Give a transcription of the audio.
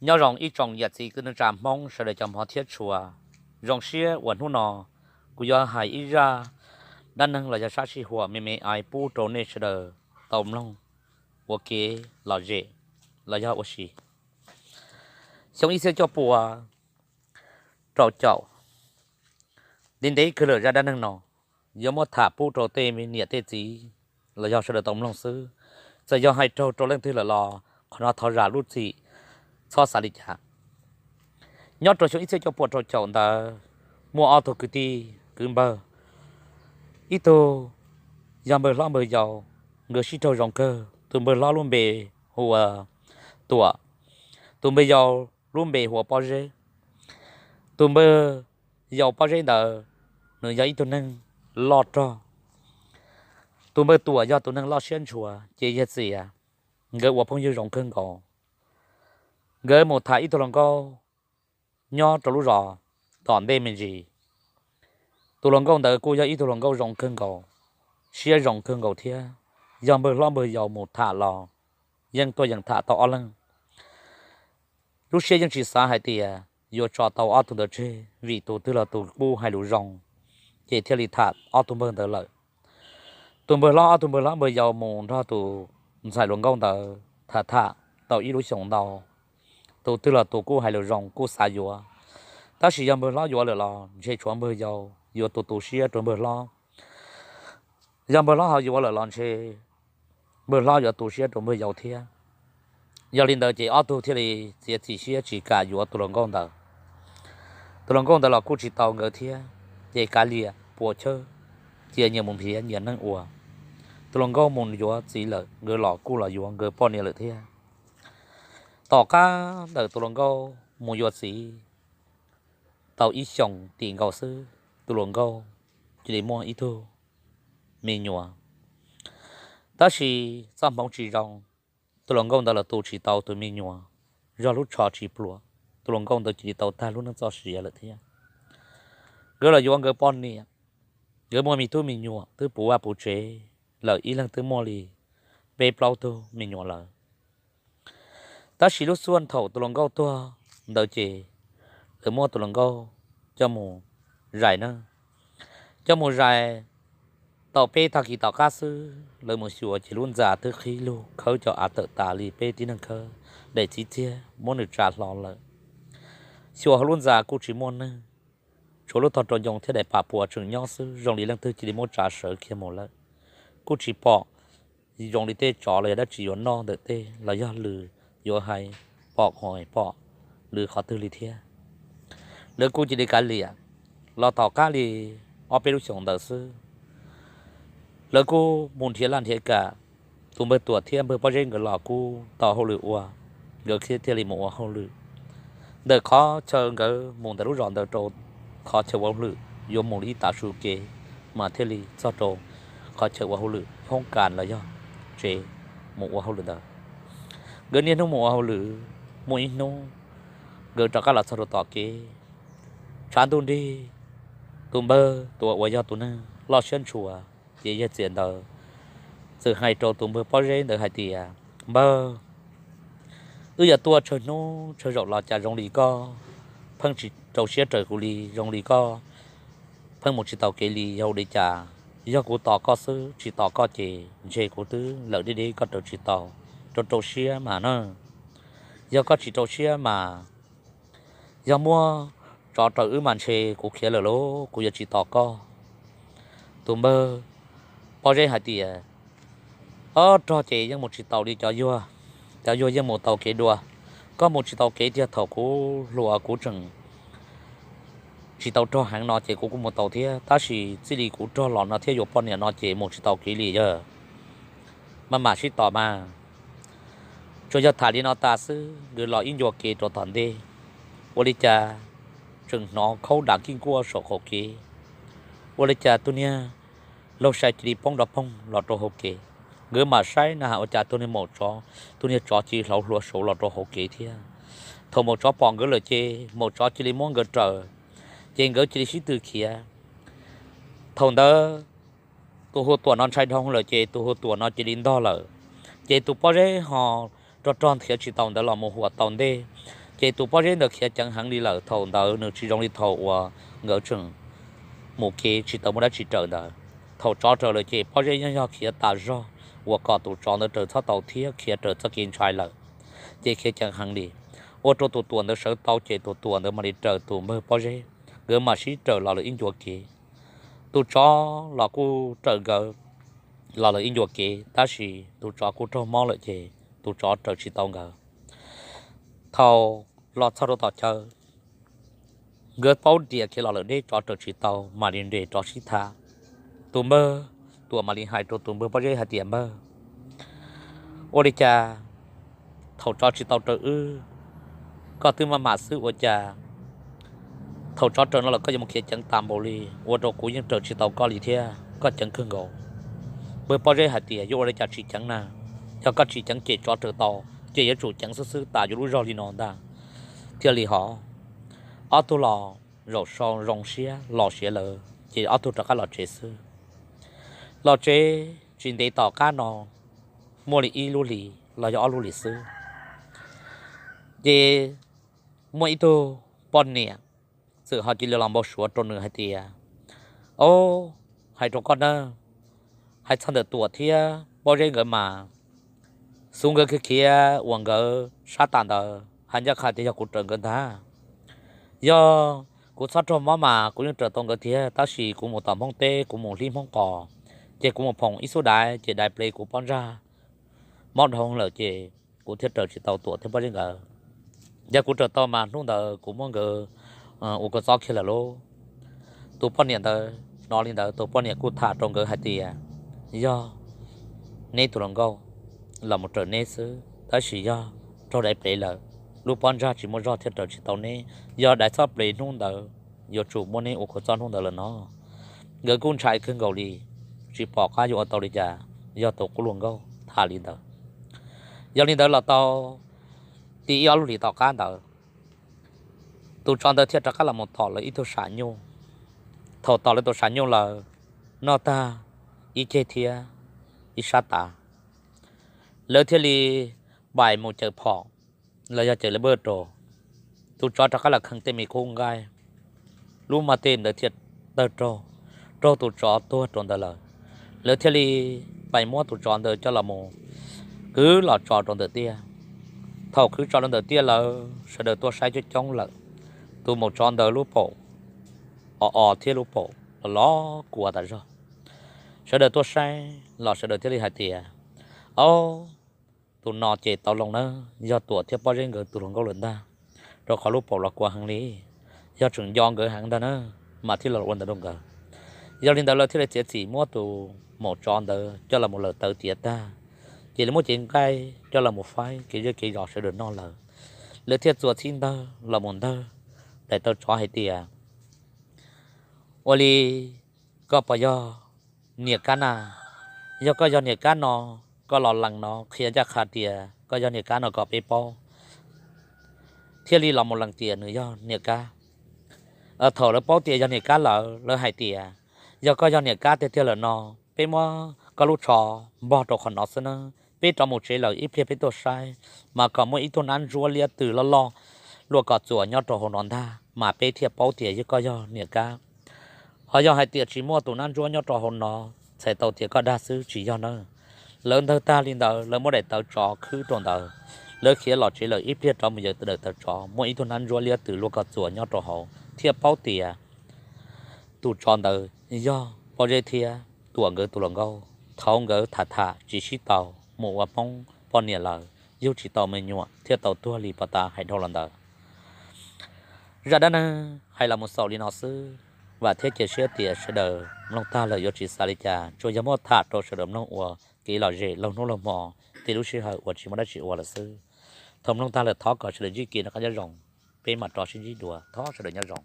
Nyob zoo ib tsoom yam txiv kwv tij neej tsa Hmoob sawv daws cov hmov thiab tshua. Zoo siab uas hnub no kuv yuav hais ib zaj dab neeg los yog sab sij huam me me ais pub rau nej sawv daws tau mloog ua kev lom zem los yog ua si. Xyoo ib txhiab cuaj pua rau caum, ntev ntev kawg lawm zaj dab neeg no yuav muab tham pub rau tej niam tej txiv los yog sawv daws tau mloog xwb. Txawm yog hais raug rau leej twg lawm los qhov no thov zam lub txim, txhob xav li cas. Nyob rau xyoo ib txhiab cuaj pua rau caum ntawd, muaj ob tug kwv tij kwv npawg, ib tug yog npawg hlob npawg yau, nkawd sib raug zoo kawg. Tus npawg hlob lub npe hu ua Tuam, tus npawg yau lub npe hu ua Pob Zeb. Tus npawg yau Pob Zeb ntawd, nws yog ib tug neeg loj rog. Tus npawg Tuam yog tus neeg loj siab ntshua ces yog txiv, nkawd ua phooj ywg zoo kawg nkaus. Nkawd mus tham ib tug hluas nkauj nyob rau lub zos tom ntej me ntsis. Tus hluas nkauj ntawd kuj yog ib tug hluas nkauj zoo kawg nkaus, siab zoo kawg nkaus thiab. Yog npawg hlob npawg yau mus tham los yeej tuaj yeem tham tau ob leeg. Lub siab yeej tsis xav hais tias yuav tso tau ob tug ntawd tseg, vim tus twg los tus kuj hais lus zoo, ces thiaj li tham ob tug npawg ntawd lawm. Tus npawg hlob, ob tug npawg hlob npawg yau mus nrog tus ntxhais hluas nkauj ntawd tham tham tau ib lub xyoos ntau, tus twg los tus kuj hais lus zoo kuj xav yuav. Tab sis yog npawg hlob yuav lawm los ntshe tshuav npawg yau yuav tu tu siab rau npawg hlob. Yog npawg hlob ho yuav lawm los ntshe npawg hlob yuav tu siab rau npawg yau thiab. Yog li ntawd ces ob tug thiaj li txiav txim siab tsis kam yuav tus hluas nkauj ntawd. Tus hluas nkauj ntawd los kuj tsis tau nkawd thiab, ces kav liam puas chawj, cia nyias mus nrhiav nyias neej ua. Tus hluas nkauj mus yuav txiv lawm, nkawd los kuj los yuav nkawd poj niam lawm thiab. Tom qab ntawm tus hluas nkauj mus yuav txiv tau ib xyoos tim nkaus xwb, tus hluas nkauj cia li muaj ib tug me nyuam. Tab sis txoj hmoov tsis zoo, tus hluas nkauj ntawd los tu tsis tau tus me nyuam, zog lub tsho tsis pluav, tus hluas nkauj ntawd cia li tau tag lub neej txoj sia lawm thiab. Nkawd los yuav nkawd poj niam, nkawd muaj me tub me nyuam twb puv vaj puv tsev lawm, ib leeg twb muaj li peb plaub tug me nyuam lawm. Tab sis lub xyoo thaum tus hluas nkauj tuag ntawd ces lawv muab tus hluas nkauj coj mus zais na. Coj mus zais tau peb tag kis tom qab xwb, lawv mus xyuas ces lub ntxa twb qhib lug khawb cov av tawm tas li peb tib neeg khawb, daim txiv txiag muab nws tsa hlo lawm. Xyuas hauv lub ntxa kuj tsis muaj neeg, tshuav lub tog rau ncoo thiab daim pam puas tseem nyob xwb, zoo li leej twg cia li muab tsa sawv kiag mus lawm. Kuj tsis pom zoo li tej tsov los yog dab tsi yuav noj ntawm tej los yog lws yuav hais, pom qhov pom lws qhov twg li thiab. Lawv kuj cia li kav liam, los tom qab li ob peb lub xyoos ntawd xwb, lawv kuj mus nrhiav laj nrhiav kam. Tus npawg Tuam thiab npawg Pob Zeb nkawd los kuj tau hauj lwm ua, nkawd thiaj li mus ua hauj lwm. Ntawm qhov chaw nkawd mus ntawm lub zos ntawd rau qhov chaw ua hauj lwm yuav mus li ib tav su kev mas thiaj li txog rau qhov chaw ua hauj lwm phoob kas los yog tsev mus ua hauj lwm ntawd. Nkawd niaj hnub mus ua hauj lwm, muaj ib hnub nkawd rov qab los txog rau tom kev, tshav ntuj nrig, tus npawg Tuam uas yog tus neeg loj siab ntshua ces yog txiv ntawd txawm hais rau tus npawg Pob Zeb ntawd hais tias, Npawg, wb yuav tuaj tsawg hnub tsawg zaum los cas zoo li koj pheej tsis rau siab raws kuv li, zoo li koj pheej mus tsis tau kev li, yog ua li cas? Yog kuv tos koj xwb, tsis tos koj ces ntshe kuv twb lawm deb deb koj raws tsis tau. Rau rau siab mas na, yog koj tsis rau siab mas yog muab tsov raws wb mas ntshe kuv khiav lawm lauj, kuv yuav tsis tos koj. Tus npawg Pob Zeb hais tias, Ob, rog ces yeej mus tsis tau li cov yuag, cov yuag yeej mus tau kev dua. Koj mus tsis tau kev tiag, thaum kuv hluas kuv tseem tsis tau rog heev no ces kuv kuj mus tau thiab, tab sis txij li kuv rog los no thiab yuav poj niam no ces mus tsis tau kev li yog. Maj mam sib tos mas. Tsuas yog tham li no tas xwb, nkawd los ib ncua kev rau tom ntej, ua li cas tseem hnov khaub dam kij nkuaj saum qaum kev. Ua li cas tus niag laug sai cia li poob nrov poog los rau hauv kev. Nkawd mam saib na has ua cas tus niag maum tsov, tus niag tsov cia li hlauv hlua saud los rau hauv kev thiab. Thaum maum tsov pom nkawd lawm ces maum tsov cia li muab nkawd raws, ces nkawd cia li sib tw khiav. Thaum ntawd tus hu Tuam no ntshai dhau lawm ces tus hu Tuam no cia li ntog lawm. Ces tus Pob Zeb ho rog rog nrhiav tsis tau ntawd los mus huam tau ntej. Ces tus Pob Zeb ntawd khiav ceev heev li lawm, thaum ntawd nws tsis zoo li thaum uas nkawd tseem mus kev tsis tau muaj dab tsi raws ntawd. Thaum tsov raws lawm ces Pob Zeb yeej yog khiav tas zog uas kom tus tsov ntawd raws txhob tau thiab khiav raws txoj kev ntshai lawm, ces khiav ceev heev li. Ua rau tus tuam ntawd sawv tau ces tus tuam ntawd mam li raws tus npawg Pob Zeb, nkawd mam sib raws los lawm ib ncua kev. Tus tsov los kuj raws nkawd los lawm ib ncua kev, tab sis tus tsov kuj raug mob lawm ces tus tsov raws tsis tau nkawd. Thaum los txog rau tom chaw, nkawd paub tias khiav los lawm deb, tsov raws tsis tau, mam li nres rov sib tham. Tus npawg tuam mam li hais rau tus npawg Pob Zeb hais tias, Npawg, ua li cas thaum tsov tsis tau raws wb, koj twb maj mam xwb ua cas thaum tsov raws no los koj yuav mus khiav ceev tas npaum li, ua rau kuv yeej raws tsis tau koj li thiab, koj ceev kawg nkaus. Npawg Pob Zeb hais tias, Yuav ua li cas tsis ceev na? Yog koj tsis ceev ces tsov raws tau, ces yuav tsum ceev xwb xwb tas yuav lub zog li no ntag. Thiaj li hov, ob tug los zaum zoo siab los siav lawm ces ob tug rov qab los tsev xwb. Los tsev tsis ntev tom qab no, muaj li ib lub hlis los yog ob lub hlis xwb, ces muaj ib tug poj niam txawm ho cia li los npau suav rau nws hais tias, Ob, hais rau koj na, hais txog ntawm Tuam thiab Pob Zeb nkawd mas, xub nkawd khiav khiav uas nkawd sab tas ntawd hais ncaj qha tias yog kuv raws nkawd ntag. Yog kuv txhob raug mob mas kuv yeej raws tau nkawd thiab, tab sis kuv mus tom Hmoob teb, kuv mus hlib Hmoob qos, ces kuv mus phoom ib xub daiv, ces daiv plev kuv pob ntsag mob dhau lawm ces kuv thiaj raws tsis tau Tuam thiab Pob Zeb nkawd. Yog kuv raws tau mas hnub ntawd kuv muab nkawd ua kua txob kiag lawm lauj. Tus poj niam ntawd hnov li ntawd, tus poj niam kuj tham rau nkawd hais tias, Yog neb tus hluas nkauj los mus raws neb xwb, tab sis yog raug daiv plev lawm, lub pob ntsag tsis muaj zog thiaj raws tsis tau neb. Yog daiv txhob plev hnub ntawd, yuav tsum muab neb ua kua txob hnub ntawd lawm no. Nkawd kuj ntshai kawg nkaus li, tsis pom qab yuav ua tau li cas, yog tus qub hluas nkauj tham li ntawd. Yog li ntawd los tau tib ib ob lub hlis tom qab ntawd, tus tsov ntawd thiaj rov qab los mus tom lawv ib tug sam nyuj. Thaum tom lawv tus sam nyuj lawm, noj tag ib ceg thiab ib sab tav, lawv thiaj li pais mus caws phom los yog caws lawv paj rau. Tus tsov rov qab los kheev tej me kub nqaij, lub maj tej ntawd thiaj tawg raug, raug tus tsov tuag rau ntawd lawm. Lawv thiaj li pais muab tus tsov ntawd coj los mus kwv los tso rau ntawm tiaj. Thaum kwv tso rau ntawm tiaj lawm, sawv daws tuaj saib coob coob lawm, tus maum tsov ntawd lub paum o o thiab lub paum los los kua tas zog. Sawv daws tuaj saib los sawv daws thiaj li hais tias, Ob, tus no ces tau loo na, yog Tuam thiab Pob Zeb nkawd tus hluas nkauj lawm ntag, rau qhov lub paum los kua heev li, yog tseem nco nkawd heev ntag na, mas thiaj los ua ntawd rau nkawd. Yog li ntawd lawv thiaj li txiav txim muab tus maum tsov ntawd coj los mus lawm tawv tiav tag, ces lawv muab cev nqaij coj los mus faib kev zej kev zos sawv daws noj lawm. Lawv thiaj txua txhib ntawg los mus ntawg daim tawv tsov hais tias, Ua li koj puas yog niam kab na? Yog koj yog niam kab no, koj los lees no qhia ncaj qha tias koj yog niam kab no kom peb paub, thiaj li los mus lees tias nws yog niam kab. Thaum lawv paub tias yog niam kab lawm, lawv hais tias, Yog koj yog niam kab tiag tiag lawm no, peb muab koj lub tsho npog rau qhov no xwb nawb, peb rov mus tsev lawm ib pliag peb tuaj saib, mas kom muaj ib tug nab ntsuab liab tw loj loj luaj kom txuas nyob rau hauv no ntag, mas peb thiaj paub tias yog koj yog niam kab. Ho yog hais tias tsis muaj tus nab ntsuab nyob rau hauv no, txhais tau tias koj dag xwb tsis yog nawb. Lawv ntawg tag li ntawd, lawv muab daim tawv tsov khwb rau ntawd, lawv khiav los tsev lawm ib pliag rov mus yaws daim tawv tsov muaj ib tug nab ntsuab liab tw luaj kom txuas nyob rau hauv thiaj paub tias tus tsov ntawd yog Pob Zeb thiab Tuam nkawd tus hluas nkauj. Thaum nkawd tham tham tsis sib tau, mus ua Hmoob poj niam lawm, yug tsis tau me nyuam thiaj tau tuag li pov tas hais dhau los ntawd. Zaj dab neeg hais los mus xaus li no xwb, vam thiab cia siab tias sawv daws mloog tag lawm yuav tsis xav li cas, tsuas yog muab tham rau sawv daws mloog ua kev lom zem laug hnub laug hmo, tej lub sij hawm uas tsis muaj dab tsi ua lawm xwb. Thaum mloog tag lawm thov kom sawv daws ntsib kev noj qab nyob zoo, peb mam rov sib ntsib dua, thov sawv daws nyob zoo.